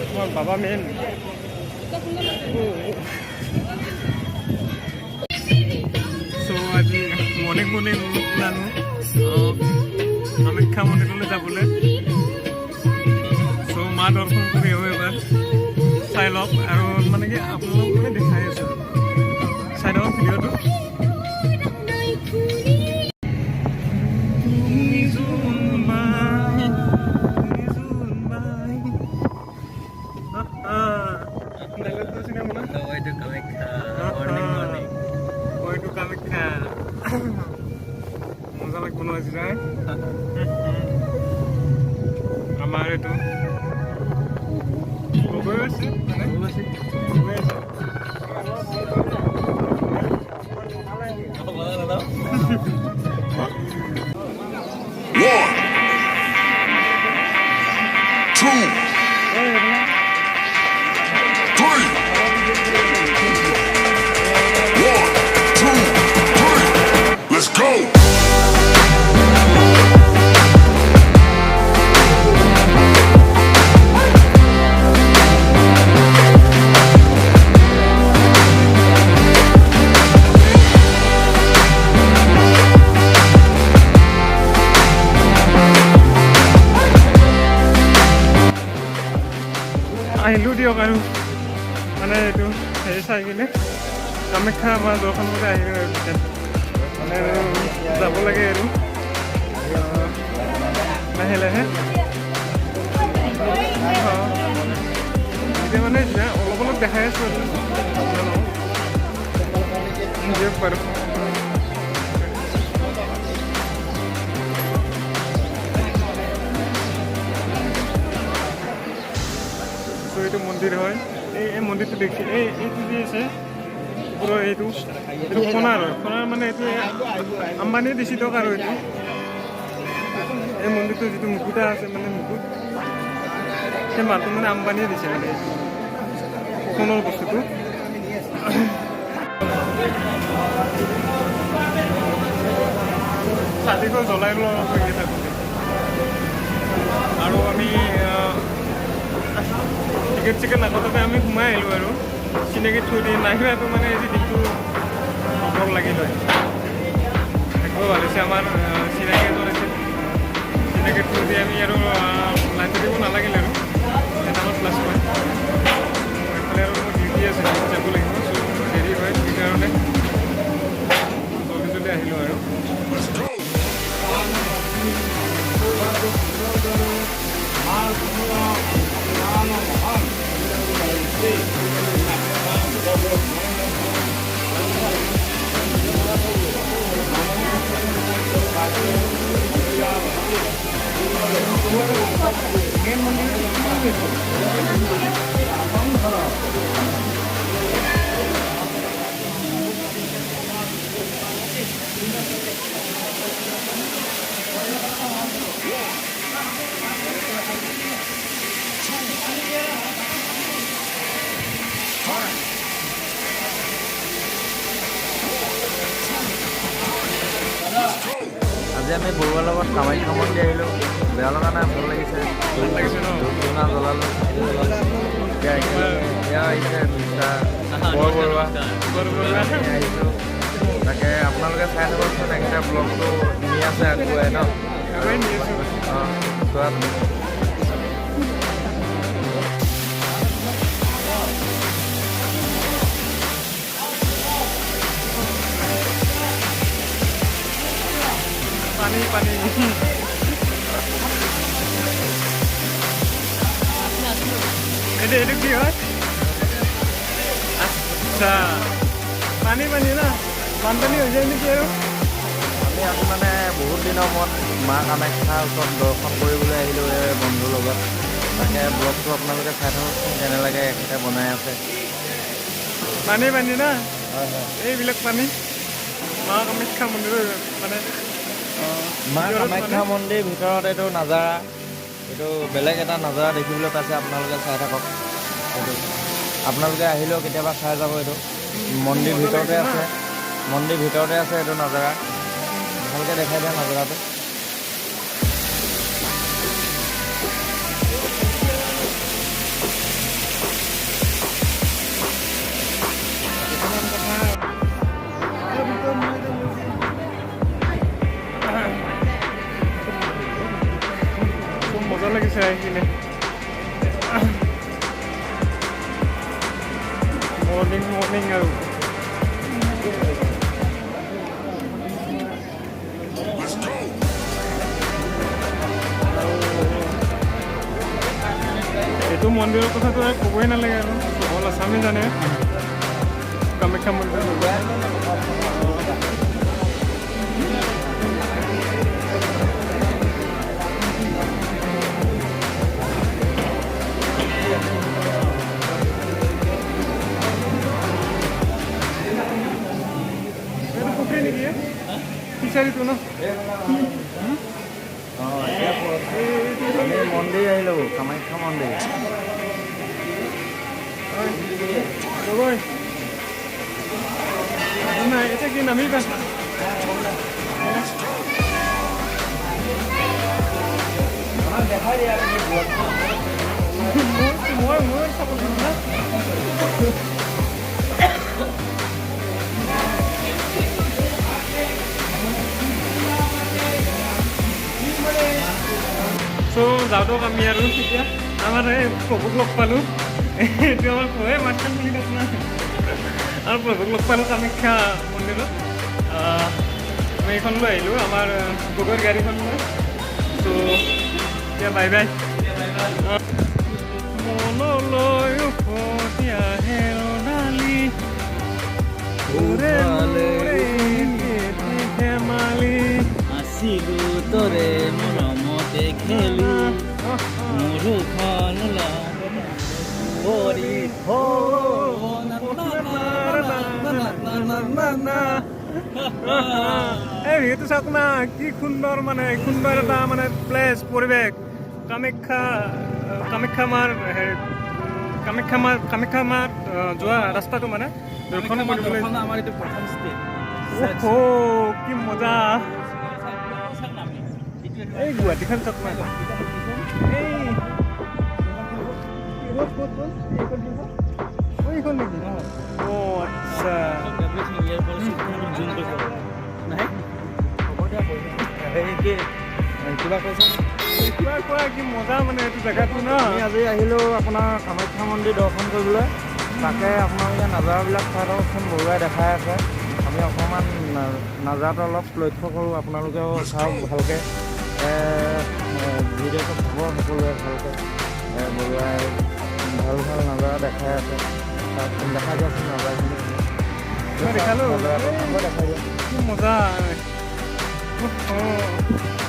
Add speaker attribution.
Speaker 1: তোমাৰ বাবা মেইন। চ' আজি মৰ্ণিং মৰ্ণিং ওলালোঁ কামাখ্যা মন্দিৰলৈ যাবলৈ। চ' মা দৰ্শন কৰি আহোঁ এবাৰ। চাই লওক আৰু মানে কি আপোনালোক মানে দেখাই আছোঁ, চাই লওক ভিডিঅ'টো। তুমি জোনবাই, তুমি জোনবাই। ডাইলগটো চিনি পোৱা না?
Speaker 2: এইটো কামাখ্যা, মৰ্ণিং মৰ্ণিং।
Speaker 1: অ, এইটো কামাখ্যা। মজা লাগিব ন আজি যাই? আমাৰ এইটো গগৈ আছে, মানে গগৈ আছে।
Speaker 3: One, two, three. One, two, three. Let's go.
Speaker 1: আহিলোঁ দিয়ক আৰু মানে এইটো হেৰি চাই কিনে কামাখ্যা মা দৰ্শন কৰি আহিলোঁ আৰু তেতিয়া মানে আৰু যাব লাগে আৰু লাহে লাহে। এতিয়া মানে অলপ অলপ দেখাই আছোঁ আৰু দিয়ক বাৰু। চ' এইটো মন্দিৰ হয়। এই মন্দিৰটো দেখি এইটো যে আছে ওপৰৰ এইটো সোণাৰ হয়। সোণাৰ মানে এইটো আম্বানীয়ে দিছে দিয়ক। আৰু এইটো এই মন্দিৰটো যিটো মুকুটা আছে, মানে মুকুট, সেই মালটো মানে আম্বানীয়ে দিছে, মানে এইটো সোণৰ বস্তুটো। চাতিখন জ্বলাই লওঁ থাকোঁতে। আৰু আমি টিকেট চিকেট নাকটাতে আমি সোমাই আহিলোঁ আৰু চিনাকি থ্ৰু দি। নাহিলেতো মানে আজি দিনটো বৰ লাগিল হয়। একো ভাল হৈছে, আমাৰ চিনাকি এজন আছিল। চিনাকি থ্ৰু দি আমি আৰু লাইন পাতিব নালাগিল আৰু এটা আমাৰ প্লাছ পইণ্ট। এইফালে আৰু মোৰ ডিউটি আছে, ডিউটিত যাব লাগিব। চ' দেৰি হয়, সেইকাৰণে জল্দি জল্দি আহিলোঁ আৰু।
Speaker 3: Let's go.
Speaker 2: আজি আমি বৰুৱাৰ লগত কামাখ্যা মন্দিৰ আহিলোঁ। বেয়া লগা নাই, ভাল লাগিছে।
Speaker 1: ভাল লাগিছে ন?
Speaker 2: ধূপ ধূনা জ্বলালোঁ। এতিয়া একেলগে এয়া আহিছে মিষ্টাৰ বৰ বৰুৱা।
Speaker 1: বৰবৰুৱা।
Speaker 2: আমি আহিছোঁ। তাকে আপোনালোকে চাই থাককচোন, একেটা ব্লগটো নি আছে আগুৱাই ন?
Speaker 1: আগুৱাই নি আছোঁ।
Speaker 2: অঁ, চোৱা তুমি।
Speaker 1: পানী পানী। এইটো কি হয়? আচ্ছা, পানী পানী না, বানপানী হৈ যায় নেকি আৰু?
Speaker 2: আমি আজি মানে বহুত দিনৰ মূৰত মা কামাখ্যাৰ ওচৰত দৰ্শন কৰিবলৈ আহিলোঁ এই বন্ধুৰ লগত। তাকে ব্লগটো আপোনালোকে চাই থাককচোন, কেনে লাগে। এখেতে বনাই আছে।
Speaker 1: পানী পানী না?
Speaker 2: হয়।
Speaker 1: এইবিলাক পানী মা কামাখ্যা মন্দিৰৰ মানে
Speaker 2: মা
Speaker 1: ভিতৰত।
Speaker 2: কামাখ্যা মন্দিৰ ভিতৰত এইটো নাজাৰা, এইটো বেলেগ এটা নাজাৰা দেখিবলৈ পাইছে আপোনালোকে। চাই থাকক এইটো। আপোনালোকে আহিলেও কেতিয়াবা চাই যাব। এইটো মন্দিৰ
Speaker 1: মজা
Speaker 2: ভিতৰতে
Speaker 1: লাগিছে না?
Speaker 2: আছে, মন্দিৰ ভিতৰতে আছে এইটো নাজাৰা। ভালকৈ দেখাই দিয়া নাজাৰাটো।
Speaker 1: লাগিছে আহি কিনে। মৰ্ণিং মৰ্ণিং আৰু।
Speaker 3: Let's go.
Speaker 1: এইটো মন্দিৰৰ কথাটো আৰু ক'বই নালাগে আৰু, অল আছামে জানে কামাখ্যা মন্দিৰ। এইটো পুখুৰী নেকি? ফিচাৰীটো ন?
Speaker 2: অঁ, এতিয়া আমি মন্দিৰ আহিলোঁ, কামাখ্যা মন্দিৰ।
Speaker 1: গগৈ নাই, এতিয়া কি নামিবা?
Speaker 2: দেখাই দিয়া তুমি ব্লগটো।
Speaker 1: মই চাব না। চ' যাওঁ দিয়ক আমি। আৰু এতিয়া আমাৰ এই প্ৰভুক লগ পালোঁ। এইটো আমাৰ প্ৰভুৱে মাতখন খুলি দিয়ক না। আৰু প্ৰভুক লগ পালোঁ কামাখ্যা মন্দিৰত। আমি এইখন লৈ আহিলোঁ, আমাৰ গগৈৰ গাড়ীখন লৈ। চ' এতিয়া বাই বাই। মনলৈ উভতি আহে ৰদালি, মোৰে মোৰে এটি ধেমালি।
Speaker 4: আছিলো তৰে মৰমতে খেলি, মোৰোখন কৰি
Speaker 1: না না না না। এই ভিউটো চাওক না, কি সুন্দৰ, মানে সুন্দৰ এটা মানে প্লেচ, পৰিৱেশ। কামাখ্যা, কামাখ্যা মাৰ হেৰি, কামাখ্যা মাৰ যোৱা ৰাস্তাটো মানে দৰ্শন কৰিবলৈ।
Speaker 4: আমাৰ এইটো প্ৰথম ষ্টেপ।
Speaker 1: অহ, কি মজা! এই গুৱাহাটীখন চাওক না। এই ক'ত ক'ত ক'ত? এইখন কি? অ, এইখন নেকি? অ, আচ্ছা।
Speaker 4: জুম কৰি নাই।
Speaker 2: হ'ব দিয়া, হেৰি কি কিবা কৈছে?
Speaker 1: কোৱা কোৱা, কি মজা মানে এইটো জেগাটো ন?
Speaker 2: আমি আজি আহিলোঁ আপোনাৰ কামাখ্যা মন্দিৰ দৰ্শন কৰিবলৈ। তাকে আপোনালোকে নাজাৰাবিলাক চাই থাককচোন, বৰুৱাই দেখাই আছে। আমি অকণমান নাজাৰাটো অলপ লক্ষ্য কৰোঁ, আপোনালোকেও চাওক ভালকৈ। ভিডিঅ'টো চাব সকলোৱে ভালকৈ। বৰুৱাই ভাল ভাল নাজাৰা দেখাই আছে। তাত দেখাই দিয়াচোন নাজাৰাখিনি।
Speaker 1: মই দেখালোঁ।
Speaker 2: নাজাৰাটো আকৌ দেখাই দিয়া।
Speaker 1: কি মজা! অহ।